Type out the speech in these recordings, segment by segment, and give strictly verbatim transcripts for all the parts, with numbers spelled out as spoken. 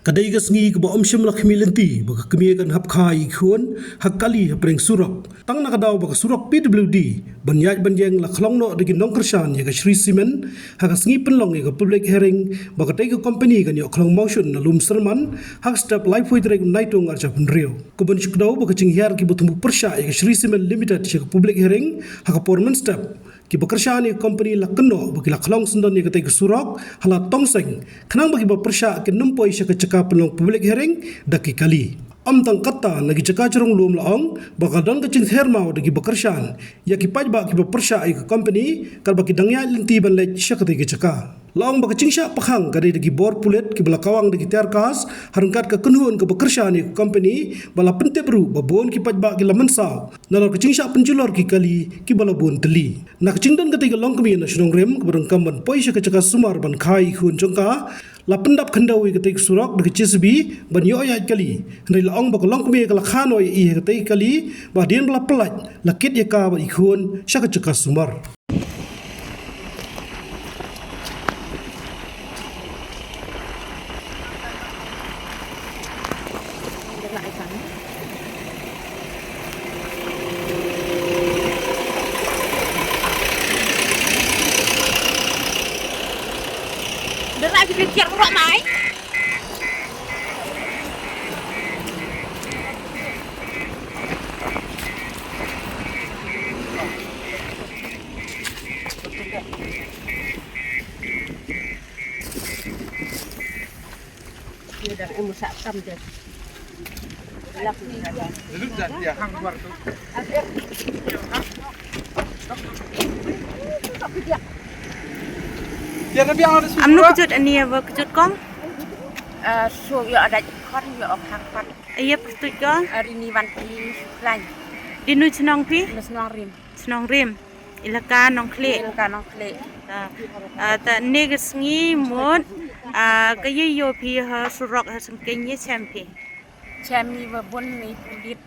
Ka dei ka sngi kaba ym shym la khmih lynti ba ka kmie kan hap kha ïa i khun ha ka kali hapdeng surok. Tang na ka daw ba ka surok P W D ban ïaid ban ïeng la khlong noh da ki nongkyrshan ïa ka Shree Cement ha ka sngi pynlong ïa ka public hearing ba katei ka company kan ïoh khlong mawshun na Lum Syrman ha ka step laiphew tarik Naitung arhajar arphew hynriew. Ka ban shu kdew ba ka jinghiar kiba thmu pyrshah ïa ka Shree Cement Limited sha ka public hearing ha ka por mynstep, kiba kyrshan ïa ka company la kynnoh ba ki la khlong syndon ïa katei ka surok ha Lad Tongseng, khnang ba kiba pyrshah kin ym poi sha ka jaka pynlong public hearing da ki kali. Ym tang katta, na ki jaka jrong lum la ong ba ka don ka jingther maw da kiba kyrshan ïa ki paidbah kiba pyrshah ïa ka company, katba ki dang ïaid lynti ban leit sha katei ka jaka. La ong ba ka jingshah pakhang ka dei da ki bor pulit kiba la kawang da ki tear gas, ha ryngkat ka kynhun kaba kyrshan ïa ka company, ba la pyntip ruh ba bun ki paidbah ki la mynsaw nalor ka jingshah pynjulor ki kali kiba la bun tylli. Na ka jingdon katei ka longkmie na shnong Rim kaba donkam ban poi sha ka jaka sumar ban kha ïa i khun jong ka, la pyndap khyndew ïa katei ka surok da ka J C B ban ïoh ïaid kali. Hynrei la ong ba ka longkmie ka la kha noh ïa i ha katei ka kali, ba hadien ba la pyllait, la kit ïa ka bad i khun sha ka jaka sumar. Am nu kjut ani ya ba kjut kong? Ah, so ya ada kon ya ok hang kon. Iya pertut ko? Ari ni wan ki lain. Di nu chnong pi? Mas nong rim. Chnong Rim, ilaka Nongkhlieh. Ilaka Nongkhlieh. Ah, ah, ta ne ka sngi mut, ah, ka ye yo phi ha surok ha sengkeng ye chem phi. Chem i ba bun i pulit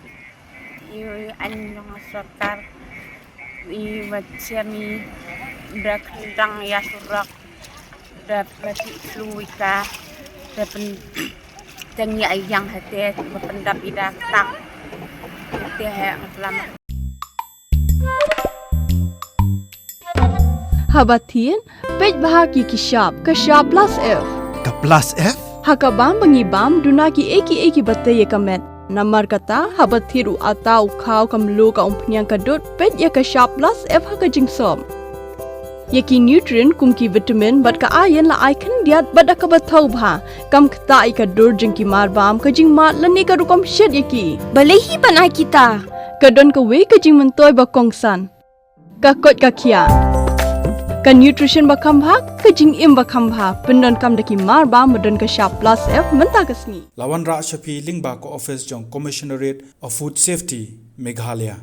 i an nong sorkar i ba chem i da kentang ya surok da plastik flu i ka da pen teng ya yang hate ba pendap i da tang hate he ngelam. Haba thied, peit bha ki ki shap, ka shap plus F. Ka plus F? Ha ka bam ba ngi bam, duna ki ei ki ei kiba tei ïa ka met. Namar kata, haba thied u ata u khaw ka mluh ka umphniang ka dud, peit ïa ka shap plus F ha ka jingsop. Ïa ki nutrient kum ki vitamin bad ka iron la ai khyndiat bad da kaba thaw bha. Kam ktah ïa ka dur jong ki mar bam, ka jingmad lane ka rukom shet ïa ki. Balei hi ban ai kita? Ka don kawei ka jingmyntoi ba kongsan. Ka koit ka khiah. Ka nutrition ba kham bha, ka jingim ba kham bha, pyndonkam da ki mar bam ba don ka shap plus F mynta ka sngi. La wanrah sha phi lyngba ka office jong Commissionerate of Food Safety, Meghalaya.